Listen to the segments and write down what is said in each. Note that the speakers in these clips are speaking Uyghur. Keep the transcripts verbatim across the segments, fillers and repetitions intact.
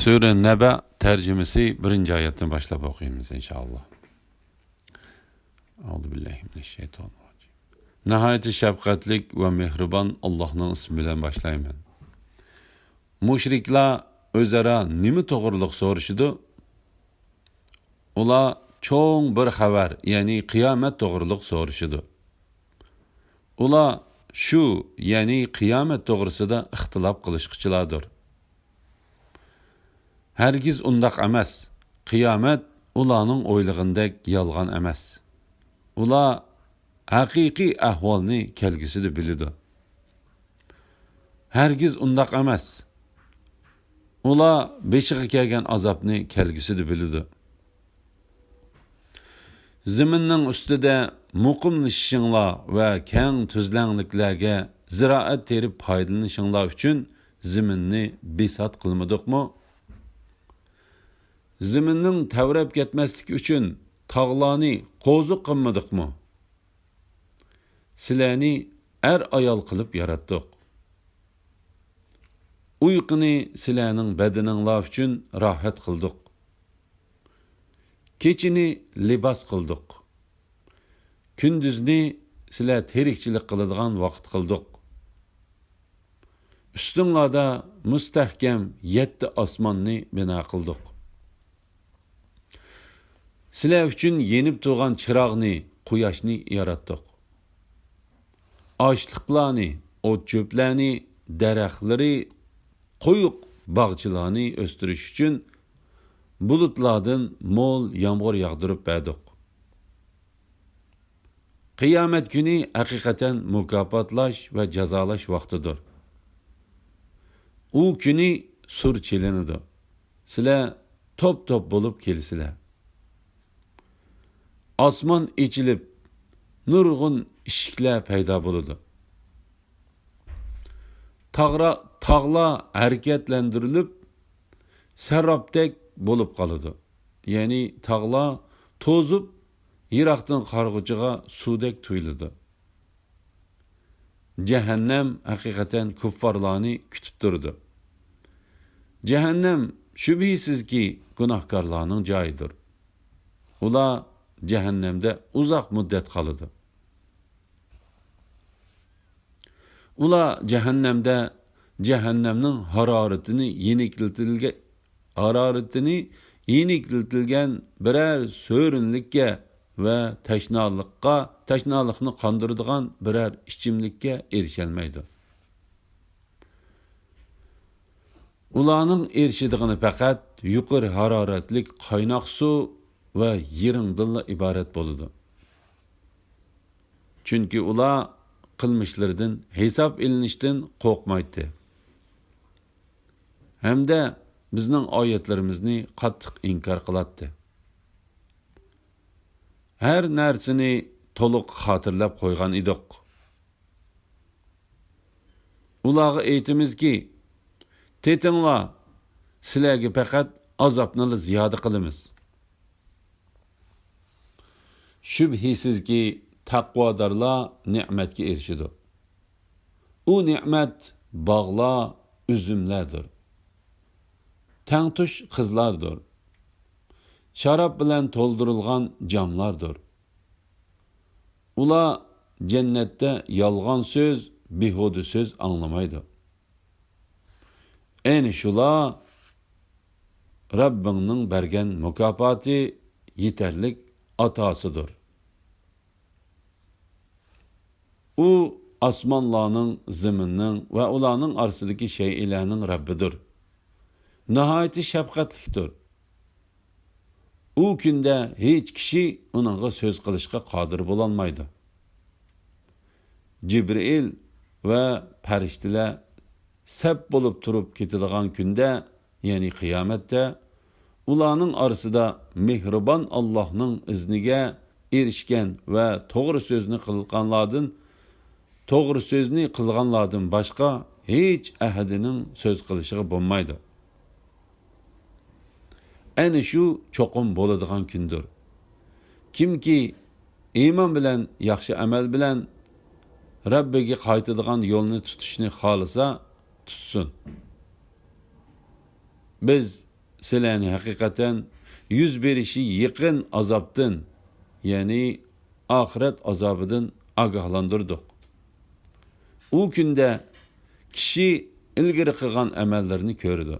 سۈرە نەبە تەرجىمىسى بىرىنچى ئايەتتىن باشلاپ ئوقۇيمىز، ئىنشائاللا. ئەئۇزۇ بىللاھى مىنەششەيتانىررەجىم. ناھايىتى شەپقەتلىك ۋە مېھرىبان ئاللاھنىڭ ئىسمى بىلەن باشلايمەن. مۇشرىكلار ئۆزئارا نېمە توغرىلىق سورىشىدۇ؟ ئۇلار چوڭ بىر خەۋەر، يەنى قىيامەت توغرىلىق سورىشىدۇ. ئۇلار شۇ، يەنى قىيامەت توغرىسىدا ئىختىلاپ قىلىشقۇچىلاردۇر. ھەرگىز ئۇنداق ئەمەس. قىيامەت ئۇلارنىڭ ئويلىغىنىدەك يالغان ئەمەس. ئۇلار ھەقىقىي ئەھۋالنى كەلگۈسىدە بىلىدۇ. ھەرگىز ئۇنداق ئەمەس. ئۇلار بېشىغا كەلگەن ئازابنى كەلگۈسىدە بىلىدۇ. زېمىننىڭ ئۈستىدە مۇقىملىشىشىڭلار ۋە كەڭ تۈزلەڭلىكلەرگە زىرائەت تېرىپ پايدىلىنىشىڭلار ئۈچۈن زېمىننى بىسات قىلمىدۇقمۇ؟ زېمىننىڭ تەۋرەپ كەتمەسلىكى ئۈچۈن تاغلارنى قوزۇق قىلمىدۇقمۇ؟ سىلەرنى ئەر-ئايال قىلىپ ياراتتۇق. ئۇيقۇنى سىلەرنىڭ بەدىنىڭلار ئۈچۈن راھەت قىلدۇق. كېچىنى لىباس قىلدۇق. كۈندۈزنى سىلەر تىرىكچىلىك قىلىدىغان ۋاقىت قىلدۇق. ئۈستۈڭلاردا مۇستەھكەم يەتتە ئاسماننى بىنا قىلدۇق. سىلەر ئۈچۈن يېنىپ تۇرغان چىراغنى، قۇياشنى ياراتتۇق. ئاشلىقلارنى، ئوت-چۆپلەرنى، دەرەخلىرى، قويۇق باغچىلارنى ئۆستۈرۈش ئۈچۈن بۇلۇتلاردىن مول يامغۇر ياغدۇرۇپ بەردۇق. قىيامەت كۈنى ھەقىقەتەن مۇكاپاتلاش ۋە جازالاش ۋاقتىدۇر. ئۇ كۈنى سۇر چېلىنىدۇ. سىلەر توپ-توپ بولۇپ كېلىسىلەر. ئاسمان ئېچىلىپ، نۇرغۇن ئىشىكلەر پەيدا بولىدۇ. تاغرا-، تاغلار ھەرىكەتلەندۈرۈلۈپ، سەرابتەك بولۇپ قالىدۇ. يەنى تاغلار توزۇپ، يىراقتىن قارىغۇچىغا سۇدەك تۇيۇلىدۇ. جەھەننەم ھەقىقەتەن كۇففارلارنى كۈتۈپ تۇرىدۇ. جەھەننەم شۈبھىسىزكى گۇناھكارلارنىڭ جايىدۇر. ئۇلار جەھەننەمدە ئۇزاق مۇددەت قالىدۇ. ئۇلار جەھەننەمدە جەھەننەمنىڭ ھارارىتىنى يېنىكلىتىلگە-، ھارارىتىنى يېنىكلىتىلگەن بىرەر سۆرۈنلۈككە ۋە تەشنالىققا، تەشنالىقنى قاندۇرىدىغان بىرەر ئىچىملىككە ئېرىشەلمەيدۇ. ئۇلارنىڭ ئېرىشىدىغىنى پەقەت يۇقىرى ھارارەتلىك قايناق سۇ ۋە يىرىڭدىنلا ئىبارەت بولىدۇ. چۈنكى ئۇلار قىلمىشلىرىدىن ھېساب ئېلىنىشتىن قورقمايتتى ھەمدە بىزنىڭ ئايەتلىرىمىزنى قاتتىق ئىنكار قىلاتتى. ھەر نەرسىنى تولۇق خاتىرىلەپ قويغان ئىدۇق. ئۇلارغا ئېيتىمىزكى، تېتىڭلار، سىلەرگە پەقەت ئازابنىلا زىيادە قىلىمىز. شۈبھىسىزكى، تەقۋادارلار نېمەتكە ئېرىشىدۇ. ئۇ نېمەت باغلار، ئۈزۈملەردۇر. تەڭتۇش قىزلاردۇر. شاراب بىلەن تولدۇرۇلغان جاملاردۇر. ئۇلار جەننەتتە يالغان سۆز، بىھۇدە سۆز ئاڭلىمايدۇ. ئەنە شۇلار رەببىڭنىڭ بەرگەن مۇكاپاتى، يېتەرلىك ئاتاسىدۇر. ئۇ ئاسمانلارنىڭ، زېمىننىڭ ۋە ئۇلارنىڭ ئارىسىدىكى شەيئىلەرنىڭ رەببىدۇر. ناھايىتى شەپقەتلىكتۇر. ئۇ كۈندە ھېچ كىشى ئۇنىڭغا سۆز قىلىشقا قادىر بولالمايدۇ. جىبرىئىل ۋە پەرىشتىلەر سەپ بولۇپ تۇرۇپ كېتىدىغان كۈندە، يەنى قىيامەتتە، ئۇلارنىڭ ئارىسىدا مېھرىبان ئاللاھنىڭ ئىزنىگە ئېرىشكەن ۋە توغرا سۆزنى قىلغانلاردىن، توغرا سۆزنى قىلغانلاردىن باشقا ھېچ ئەھەدىنىڭ سۆز قىلىشىغا بولمايدۇ. ئەنە شۇ چوقۇم بولىدىغان كۈندۇر. كىمكى ئىمان بىلەن، ياخشى ئەمەل بىلەن رەببىگە قايتىدىغان يولنى تۇتۇشنى خالىسا، تۇتسۇن. بىز سىلەرنى ھەقىقەتەن يۈز بېرىشى يېقىن ئازابتىن، يەنى ئاخىرەت ئازابىدىن ئاگاھلاندۇردۇق. ئۇ كۈندە كىشى ئىلگىرى قىلغان ئەمەللىرىنى كۆرىدۇ.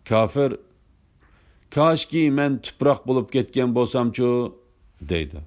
كاپىر، «كاشكى مەن تۇپراق بولۇپ كەتكەن بولسامچۇ؟» دەيدۇ.